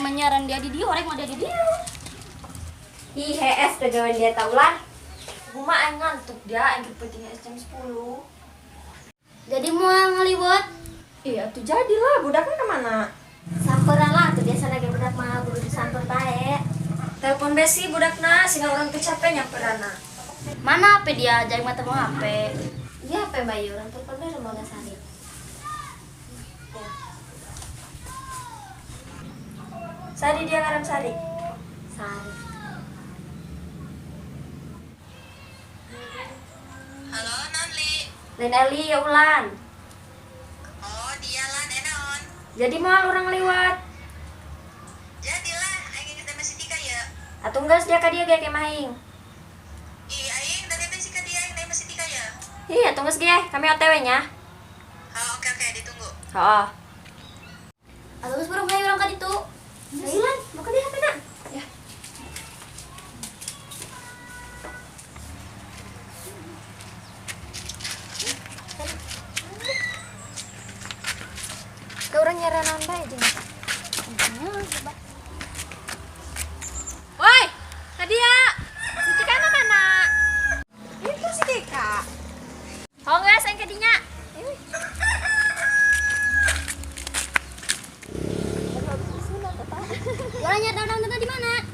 Aing mah nyaran dia di dieu, rek mah dia di dieu. Ih, hees gawean dia taulan. Guma aing ngantuk dia, aing pentingnya jam 10. Jadi moal ngaliwet. Iya, tuh jadilah budaknya kemana? Samperan lah tuh biasa lagi budak mah kudu disamper bae. Telepon besi budakna, sehingga orang tuh capek nyamperana. Mana HP dia? Jadi mata mau HP. Iya HP Bayu, orang telepon bae rumah Sari. Sari dia ngaran Sari. Sari. Halo, Nanli. Lain Eli ya Ulan. Oh, dia lan enaon. Jadi mau orang liwat. Jadilah, aing geus masih Tika ya. Atuh geus dia ka dieu ge kemah aing. Ih, aing tadi teh si ka dia aing masih Tika ya. Ih, atuh geus ge, kami OTW nya. Oh, oke oke, ditunggu. Heeh. Atuh geus burung hayu urang ka ditu. Ayo Lan, buka dia HP na. Ya. Ke urang nyaranan bae jeung. Woi, tadi ya. Si Tika na mana? Itu si Tika. Oh geus aing ka dinya. Urang nyari daun-daun di mana?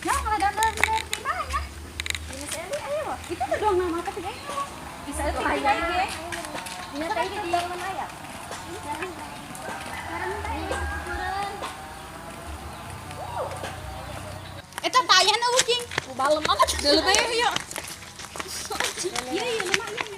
Ya, kalau daun-daun di mana ya? Di Mas Eli, ayo. Itu tuh doang nama tapi ayo. Bisa itu aja ge. Dina teh di mana ya? Eta tayan eueuh cing. Balem banget. Dulu bae yuk. Iya iya lumayan.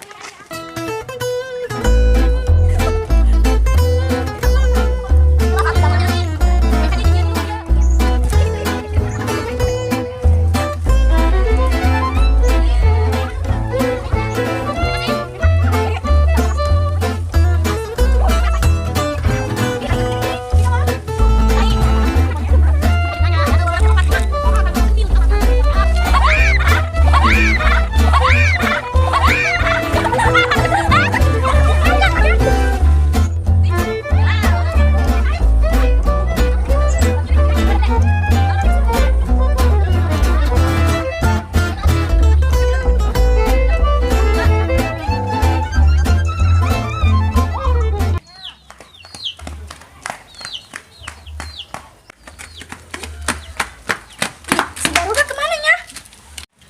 Si Baruga kemana nya?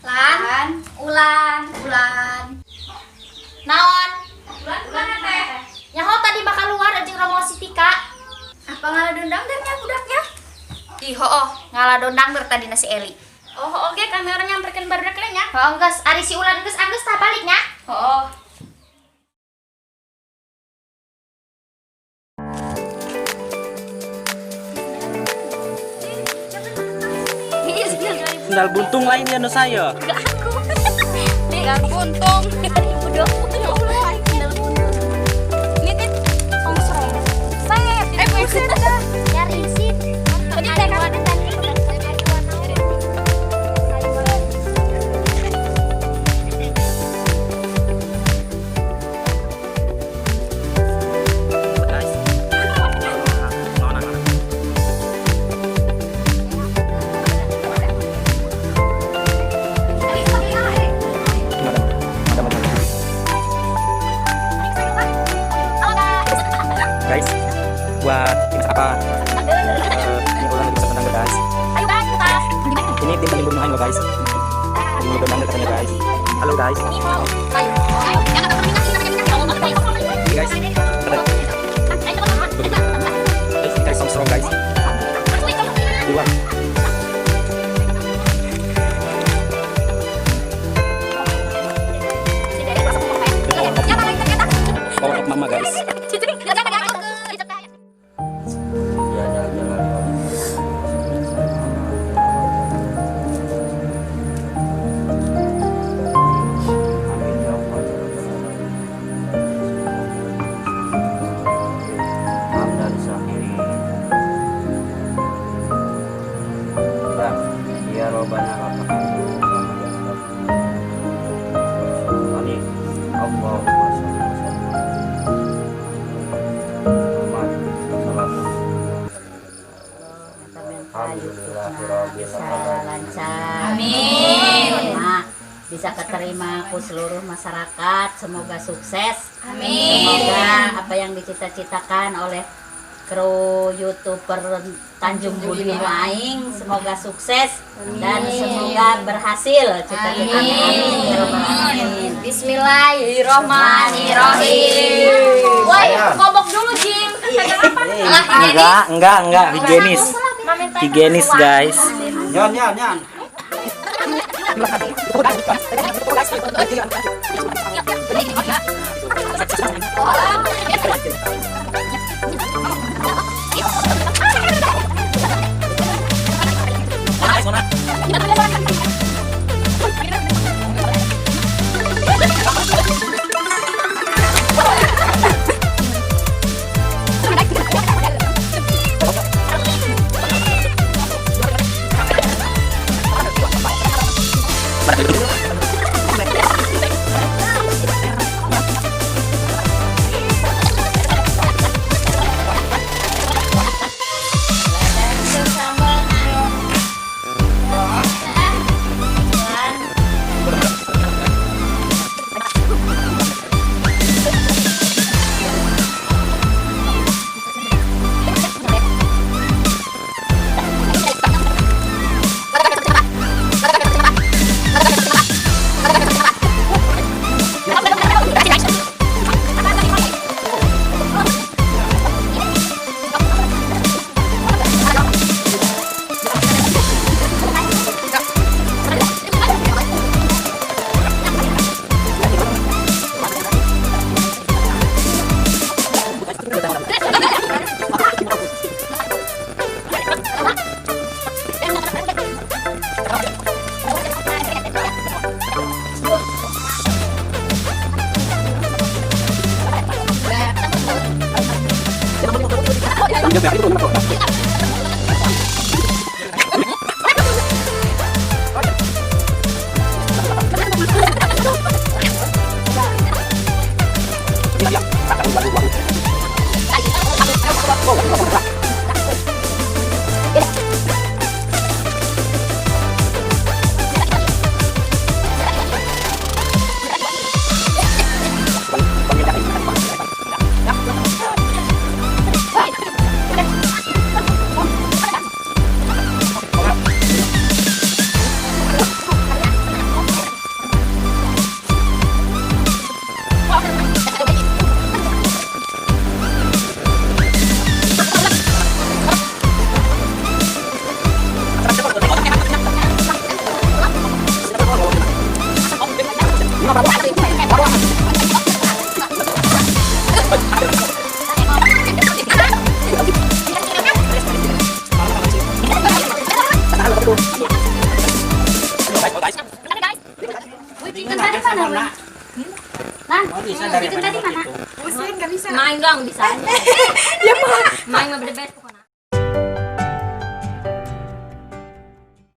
Lan, Ulan, Ulan. Naon? Ulan kemana teh? Nyaho tadi bakal luar jeung romo si Tika. Apa ngaladondang nya budaknya? Ih, hooh, ngaladondang ber tadi nasi Eli. Oh, oke kami orang nyamperkeun barudak nya. Hooh, geus ari si Ulan geus anggeus tah balik nya. Hooh. Sendal buntung lain ya no saya. Enggak aku. Sendal buntung. 2020. Sendal buntung. Ini teh songsrong. Saya buset dah. Nyari sih. Tadi teh kan Guys. Nah, nah, nah. Madam, madam, madam. Guys, buat ini apa? Ini orang lagi bisa menang guys. Ini tim penyembuhan loh guys. Ini udah menang katanya guys. Halo guys. Ini guys. Guys, guys, strong strong guys. Di luar. Power of mama guys. Ya jalan-jalan. Amin ya Allah. Hamdan syakirin. Dan ya Robbana lakal hamdu kama yanbaghi. Ani Allahumma sholli wa sallim ala Muhammad. Salatu. Bisa lancar. Amin. Nah, bisa keterima ku seluruh masyarakat. Semoga sukses. Amin. Semoga apa yang dicita-citakan oleh kru YouTuber Tanjung Budi Aing semoga sukses dan semoga berhasil cita-citanya. Amin. Ya Rabbal Alamin. Bismillahirrohmanirrohim. Woi, kobok dulu Jim. Kan pegang apa? Lah, Enggak, higienis. Higienis, guys. Nyon, nyon, nyon. Chicken tadi mana, Win? Nan, chicken tadi mana? Main dong bisa. Ya, Main mah the best.